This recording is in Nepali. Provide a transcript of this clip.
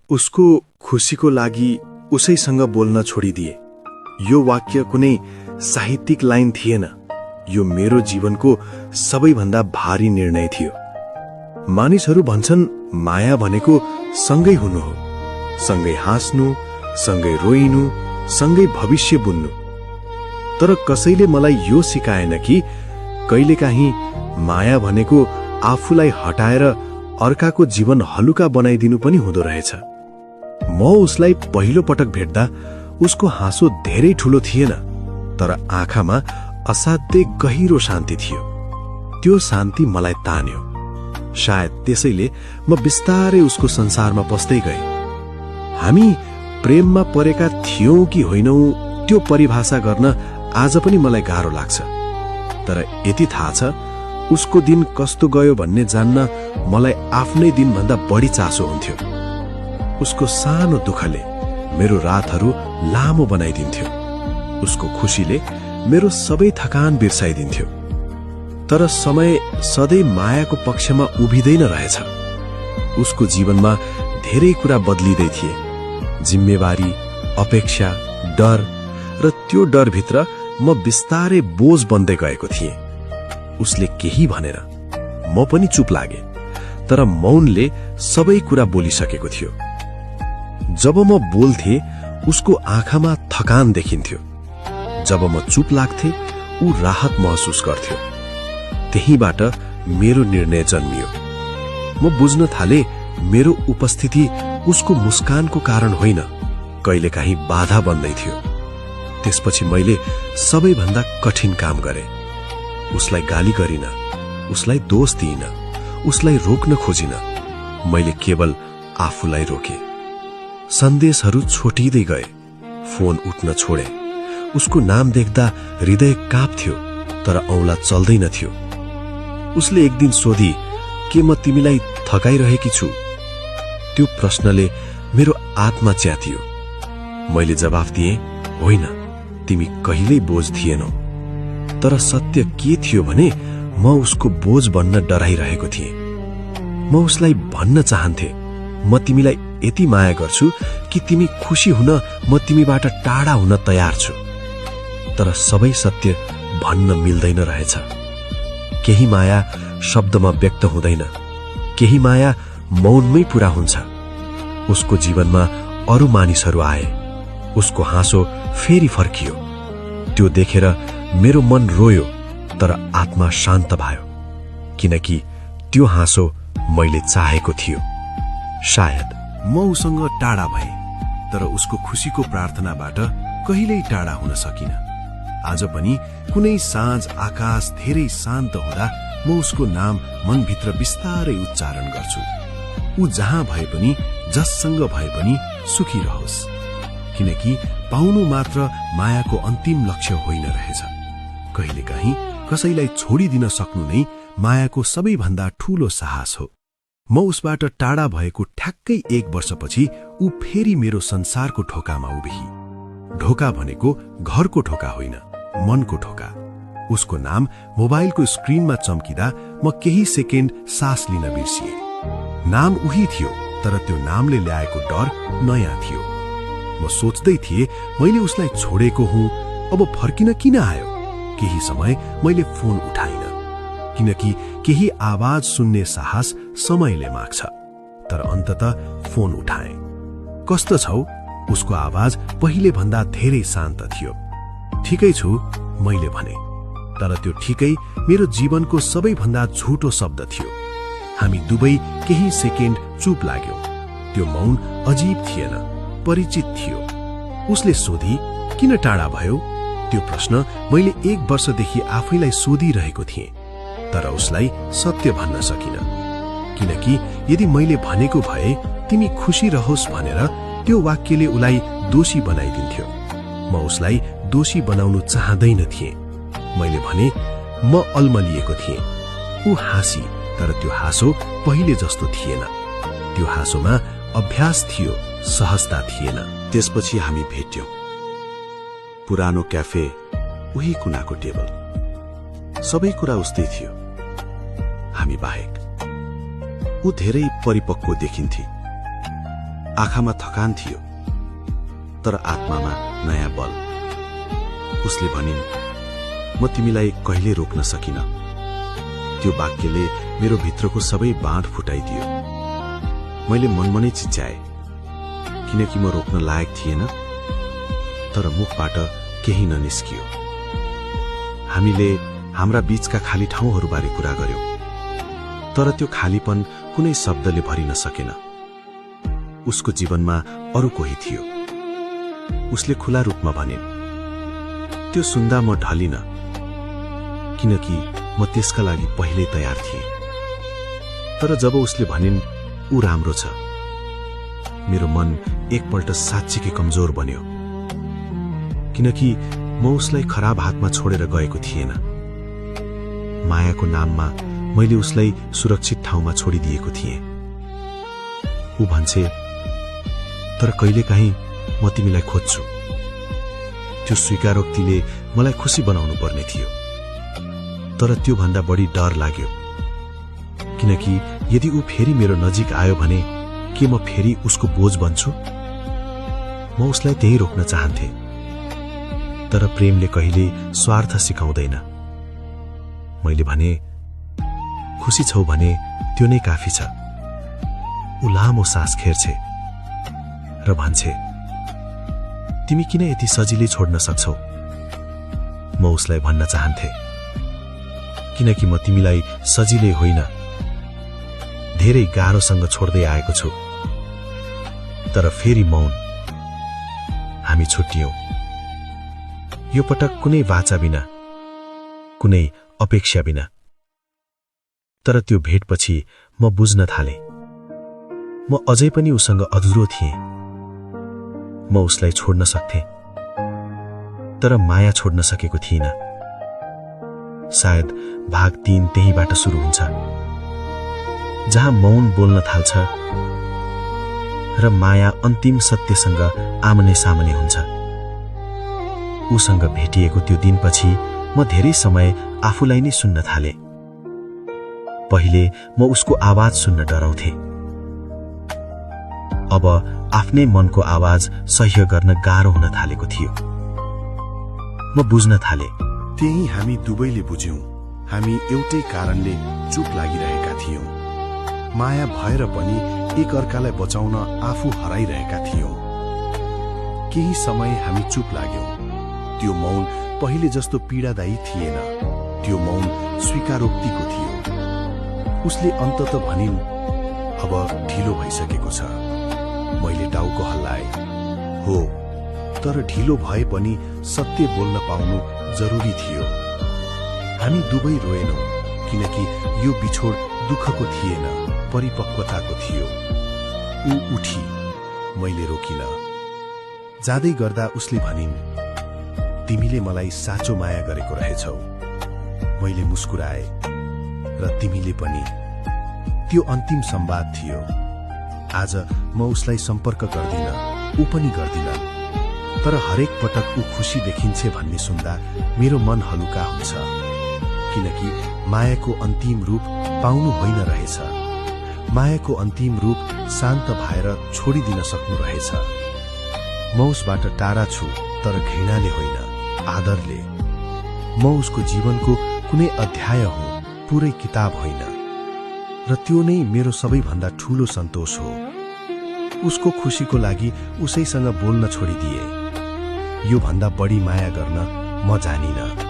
उसको खुसीको लागि उसैसँग बोल्न छोडिदिए। यो वाक्य कुनै साहित्यिक लाइन थिएन, यो मेरो जीवनको सबैभन्दा भारी निर्णय थियो। मानिसहरू भन्छन् माया भनेको सँगै हुनु हो, सँगै हाँस्नु, सँगै रोइनु, सँगै भविष्य बुन्नु। तर कसैले मलाई यो सिकाएन कि कहिलेकाहीँ माया भनेको आफूलाई हटाएर अर्काको जीवन हलुका बनाइदिनु पनि हुँदो रहेछ। म उसलाई पहिलो पटक भेट्दा उसको हाँसो धेरै ठूलो थिएन, तर आँखामा असाध्यै गहिरो शान्ति थियो। त्यो शान्ति मलाई तान्यो। सायद त्यसैले म बिस्तारै उसको संसारमा पस्दै गएँ। हामी प्रेममा परेका थियौं कि होइनौं त्यो परिभाषा गर्न आज पनि मलाई गाह्रो लाग्छ। तर यति थाहा छ, उसको दिन कस्तो गयो भन्ने जान्न मलाई आफ्नै दिनभन्दा बढी चासो हुन्थ्यो। उसको सानो दुःखले मेरो रातहरू लामो बनाइदिन्थ्यो। उसको खुसीले मेरो सबै थकान बिर्साइदिन्थ्यो। तर समय सधैँ मायाको पक्षमा उभिँदैन रहेछ। उसको जीवनमा धेरै कुरा बदलिँदै थिए। जिम्मेवारी, अपेक्षा, डर, र त्यो डरभित्र म बिस्तारै बोझ बन्दै गएको थिएँ। उसले केही भनेर म पनि चुप लागे, तर मौनले सबै कुरा बोलिसकेको थियो। जब म बोल्थे उसको आँखामा थकान देखिन्थ्यो। जब म चुप लाग्थे ऊ राहत महसुस गर्थ्यो। त्यहीबाट मेरो निर्णय जन्मियो। म बुझ्न थाले मेरो उपस्थिति उसको मुस्कानको कारण होइन, कहिलेकाहीँ बाधा बन्दै थियो। त्यसपछि मैले सबैभन्दा कठिन काम गरे। उसलाई गाली गरिन, उसलाई दोष दिइन, उसलाई रोक्न खोजिन। मैले केवल आफूलाई रोके। सन्देशहरू छोटिँदै गए, फोन उठ्न छोडे। उसको नाम देख्दा हृदय काँप्थ्यो, तर औँला चल्दैन थियो। उसले एक दिन सोधी, के म तिमीलाई थकाइरहेकी छु? त्यो प्रश्नले मेरो आत्मा च्यातियो। मैले जवाफ दिएँ, होइन, तिमी कहिल्यै बोझ थिएनौ। तर सत्य के थियो भने म उसको बोझ बन्न डराइरहेको थिएँ। म उसलाई भन्न चाहन्थे, म तिमीलाई यति माया गर्छु कि तिमी खुसी हुन म तिमीबाट टाढा हुन तयार छु। तर सबै सत्य भन्न मिल्दैन रहेछ। केही माया शब्दमा व्यक्त हुँदैन, केही माया मौनमै पूरा हुन्छ। उसको जीवनमा अरू मानिसहरू आए। उसको हाँसो फेरि फर्कियो। त्यो देखेर मेरो मन रोयो, तर आत्मा शान्त भयो, किनकि त्यो हाँसो मैले चाहेको थियो। सायद म उसँग टाढा भए, तर उसको खुसीको प्रार्थनाबाट कहिल्यै टाढा हुन सकिन। आज पनि कुनै साँझ आकाश धेरै शान्त हुँदा म उसको नाम मनभित्र बिस्तारै उच्चारण गर्छु। ऊ जहाँ भए पनि, जससँग भए पनि सुखी रहोस्, किनकि पाउनु मात्र मायाको अन्तिम लक्ष्य होइन रहेछ। कहिलेकाहीँ कसैलाई छोडिदिन सक्नु नै मायाको सबैभन्दा ठूलो साहस हो। म उसबाट टाढा भएको ठ्याक्कै 1 वर्षपछि ऊ फेरि मेरो संसारको ढोकामा उभिही। ढोका भनेको घरको ढोका होइन, मनको ढोका। उसको नाम मोबाइलको स्क्रिनमा चम्किँदा म केही सेकेन्ड सास लिन बिर्सिए। नाम उही थियो, तर त्यो नामले ल्याएको डर नयाँ थियो। म सोच्दै थिएँ, मैले उसलाई छोडेको हुँ, अब फर्किन किन आयो? केही समय मैले फोन उठाइन, किनकि केही आवाज सुन्ने साहस समयले माग्छ। तर अन्ततः फोन उठाएँ। कस्तो छौ? उसको आवाज पहिले भन्दा धेरै शान्त थियो। ठिकै छु, मैले भने। तर त्यो ठिकै मेरो जीवनको सबैभन्दा झुटो शब्द थियो। हामी दुवै केही सेकेन्ड चुप लाग्यौं। त्यो मौन अजीब थिएन, परिचित थियो। उसले सोधी, किन टाढा भयो? त्यो प्रश्न मैले 1 वर्षदेखि आफैलाई सोधिरहेको थिएँ, तर उसलाई सत्य भन्न सकिन। किनकि यदि मैले भनेको भए तिमी खुसी रहोस् भनेर, त्यो वाक्यले उलाई दोषी बनाइदिन्थ्यो। म उसलाई दोषी बनाउनु चाहदैन थिएँ। मैले भने, म अल्मलिएको थिएँ। ऊ हाँसी, तर त्यो हाँसो पहिले जस्तो थिएन। त्यो हाँसोमा अभ्यास थियो, सहजता थिएन। त्यसपछि हामी भेट्यौं। पुरानो क्याफे, उही कुनाको टेबल, सबै कुरा उस्तै थियो, हामी बाहेक। ऊ धेरै परिपक्व देखिन्थे। आँखामा थकान थियो, तर आत्मामा नयाँ बल। उसले भनिन्, म तिमीलाई कहिले रोक्न सकिन। त्यो वाक्यले मेरो भित्रको सबै बाँध फुटाइदियो। मैले मनमनै चिच्याए, किनकि म रोक्न लायक थिएन, तर मुखबाट केही ननिस्कियो। हामीले हाम्रा बीचका खाली ठाउँहरूबारे कुरा गर्यौं, तर त्यो खालीपन कुनै शब्दले भरिन सकेन। उसको जीवनमा अरू कोही थियो। उसले खुला रूपमा भनिन्, त्यो सुन्दा म ढलिन, किनकि म त्यसका लागि पहिल्यै तयार थिएँ। तर जब उसले भनिन् ऊ राम्रो छ, मेरो मन एकपल्ट साँच्चीकै कमजोर बन्यो, किनकि म उसलाई खराब हातमा छोडेर गएको थिएन। मायाको नाममा मैले उसलाई सुरक्षित ठाउँमा छोडिदिएको थिएँ। ऊ भन्छे, तर कहिलेकाहीँ म तिमीलाई खोज्छु। त्यो स्वीकारोक्तिले मलाई खुसी बनाउनु पर्ने थियो, तर त्यो भन्दा बढी डर लाग्यो, किनकि यदि ऊ फेरि मेरो नजिक आयो भने के म फेरि उसको बोझ बन्छु? म उसलाई त्यही रोक्न चाहन्थे, तर प्रेमले कहिले स्वार्थ सिकाउँदैन। मैले भने, खुसी छौ भने त्यो नै काफी छ। ऊ लामो सास फेर्छे र भन्छे, तिमी किन यति सजिलै छोड्न सक्छौ? म उसलाई भन्न चाहन्थे, किनकि म तिमीलाई सजिलै होइन, धेरै गाह्रोसँग छोड्दै आएको छु। तर फेरि मौन। हामी छुट्टियौं। यो पटक कुनै वाचा बिना, कुनै अपेक्षा बिना। तर त्यो भेटपछि म बुझ्न थाले, म अझै पनि उसँग अधुरो थिएँ। म उसलाई छोड्न सक्थेँ, तर माया छोड्न सकेको थिइनँ। सायद भाग 3 त्यहीबाट सुरु हुन्छ, जहाँ मौन बोल्न थाल्छ र माया अन्तिम सत्यसँग आमने सामने हुन्छ। उसँग भेटिएको त्यो दिनपछि म धेरै समय आफूलाई नै सुन्न थाले। पहिले म उसको आवाज सुन्न डराउँथे, अब आफ्नै मनको आवाज सह्य गर्न गाह्रो हुन थालेको थियो। म बुझ्न थाले, त्यही हामी दुवैले बुझ्यौं, हामी एउटै कारणले चुप लागिरहेका थियौं। माया भएर पनि एक अर्कालाई बचाउन आफू हराइरहेका थियौं। केही समय हामी चुप लाग्यौं। त्यो मौन पहिले जस्तो पीडादायी थिएन, त्यो मौन स्वीकारोक्तिको थियो। उसले अन्तत भनिन्, अब ढिलो भइसकेको छ। मैले टाउको हल्लाए, हो, तर ढिलो भए पनि सत्य बोल्न पाउनु जरुरी थियो। हामी दुवै रोएनौं, किनकि यो बिछोड दुःखको थिएन, परिपक्वताको थियो। ऊ उठी, मैले रोकिन। जाँदै गर्दा उसले भनिन्, तिमीले मलाई साँचो माया गरेको रहेछौ। मैले मुस्कुराए, र तिमीले पनि। त्यो अन्तिम संवाद थियो। आज म उसलाई सम्पर्क गर्दिन, ऊ पनि गर्दिन, तर हरेक पटक ऊ खुसी देखिन्छे भन्ने सुन्दा मेरो मन हलुका हुन्छ, किनकि मायाको अन्तिम रूप पाउनु होइन रहेछ। मायाको अन्तिम रूप शान्त भएर छोडिदिन सक्नु रहेछ। म उसबाट टाढा छु, तर घृणाले होइन, आदरले। म उसको जीवनको कुनै अध्याय हो, पुरै किताब होइन, र त्यो नै मेरो सबैभन्दा ठूलो सन्तोष हो। उसको खुसीको लागि उसैसँग बोल्न छोडिदिए। यो भन्दा बढी माया गर्न म जानिन।